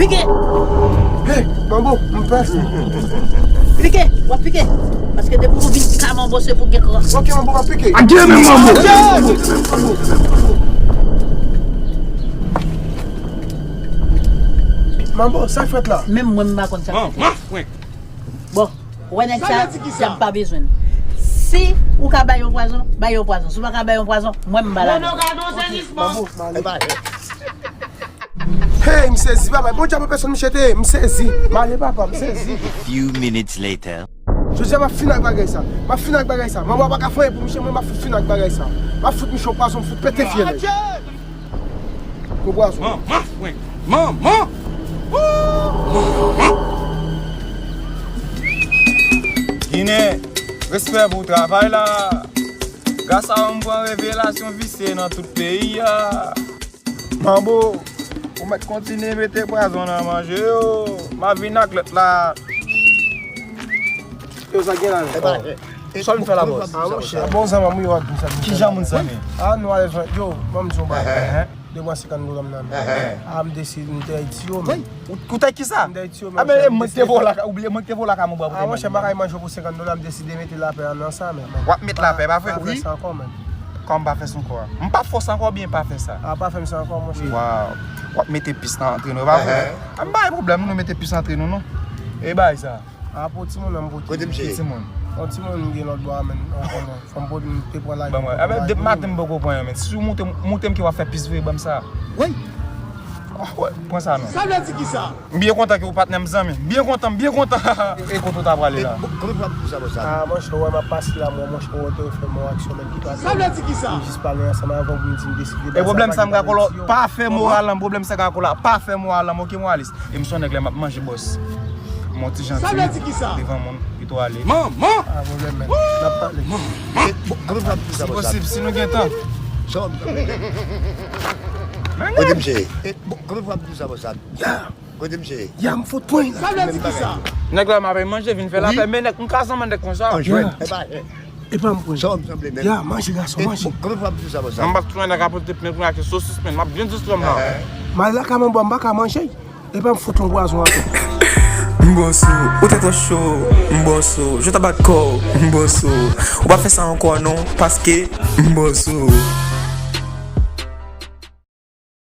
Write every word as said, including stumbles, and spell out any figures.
Pike! Hey, Manbo, m pè. Pike! W ap pike! Paske depi w vin ka Manbo se pou gen kras. Ok, Manbo, m ap pike. Adye men Manbo. Manbo, sa k fèt la? Menm mwen m pa konn sa. Bon, ou wè nèg sa, dyab pa bezwen l. Si ou ka bay yon pwazon, bay yon pwazon. Si ou pa ka bay yon pwazon, mwen m ba la. Hey, m sezi, papa. Bon djab pèsonn m chete, m sezi. M ale, papa, m sezi. Few minutes later. Jodi a m ap fin ak bagay sa. M ap fin ak bagay sa. Manbo a pa ka fè anyen pou misye, mwen m ap fin ak bagay sa. M ap fout misye yon pwazon, m fout pete fyèl. Gwo pwazon. Manman frenk. Manman. Ginen, respè pou travay la. Gras a ou m pran revelasyon visye nan tout peyi a. Manbo, ou mèt kontinye mete pwazon nan manje yo. M ap vin ak lòt la. Yo, sa gen la menm? Sòl m fè la bòs. Ah, monchè, bon zanmi, wi, w ap di sa. Kijan moun sa men? Ah, nou alèz, yo, ban m di yon bagay. De bwa senkant dola m nan men. Ah, m deside, m te Ayiti yo, men. Ou te ki sa? M te Ayiti yo, Ah, men. Men mwen ki te voye la, ou bliye mwen ki te voye la ka mwen bwa pou Ah, te monchè, manje. Bagay manje pou senkant dola, m deside mete lapè an nan sa, men. W ap met lapè, pa vre? Pa fè sa ankò, men. Kòm pa fè sa ankò. M pa fòs ankò byen pa fè sa. Ah, pa fè m sa ankò, monchè. Waw. W ap mete pis nan antre nou, pa vre? Ah, m bay pwoblèm, nou mete pis antre nou, non. E bay sa. Ah, pou timoun nan m pote. Kote m cheri? Timoun. Yon timoun m gen lòt bò a, men. Ou konnen. Fò m pote m te pran laj. Bon, mwen, a, depi maten m poko pran yon, men. Si w moute, moute m ki w ap fè pis vre, ban m sa. Wi. Ah, wè, pran sa non. Sa vle di ki sa? M byen kontan ke ou patnè m zanmi. M byen kontan, m byen kontan. E kote w ta prale la? Kòman w ap di sa konsa? Ah, monchè, wè, m ap pase la, mwen, monchè, wè, te fè mwen aksyon, men ki pa. Sa vle di ki sa? M jis pale ansanm avè w pou m di m deside. E pwoblèm sa m ka kolo, pa fè moral lan, pwoblèm sa ka kolo, pa fè moral lan, ok, Moralis. E m se yon nèg lè m ap manje bòs. Mon ti janti devan moun, pito ale. Manman! Ah, pwoblèm, men. N ap pale. Kòman w ap di sa Si konsa? Posib, si nou gen tan. Kote m cheri? Kòman w ap di sa konsa? Kote m cheri? Ya, m fout pwen la. Sa vle di ki sa? Nèg la m ap manje, vin fè lapè, men nèg m ka zanman nèg konsa. Anjwen. E pa m pwen. Sa w ap sanble menm? Ya, manje gason, manje. Kòman w ap di sa konsa? M pa tounen nèg ap pote plen pou ake sosis, men m ap byen di stwòm la. M al lakay mwen, bò, m pa ka manje. E pa m fout yon pwazon atè. M bòs ou, ou tèt ou cho, m bòs ou, je ta bat kò, m bòs ou. Ou pa fè sa ankò non, paske m bòs ou.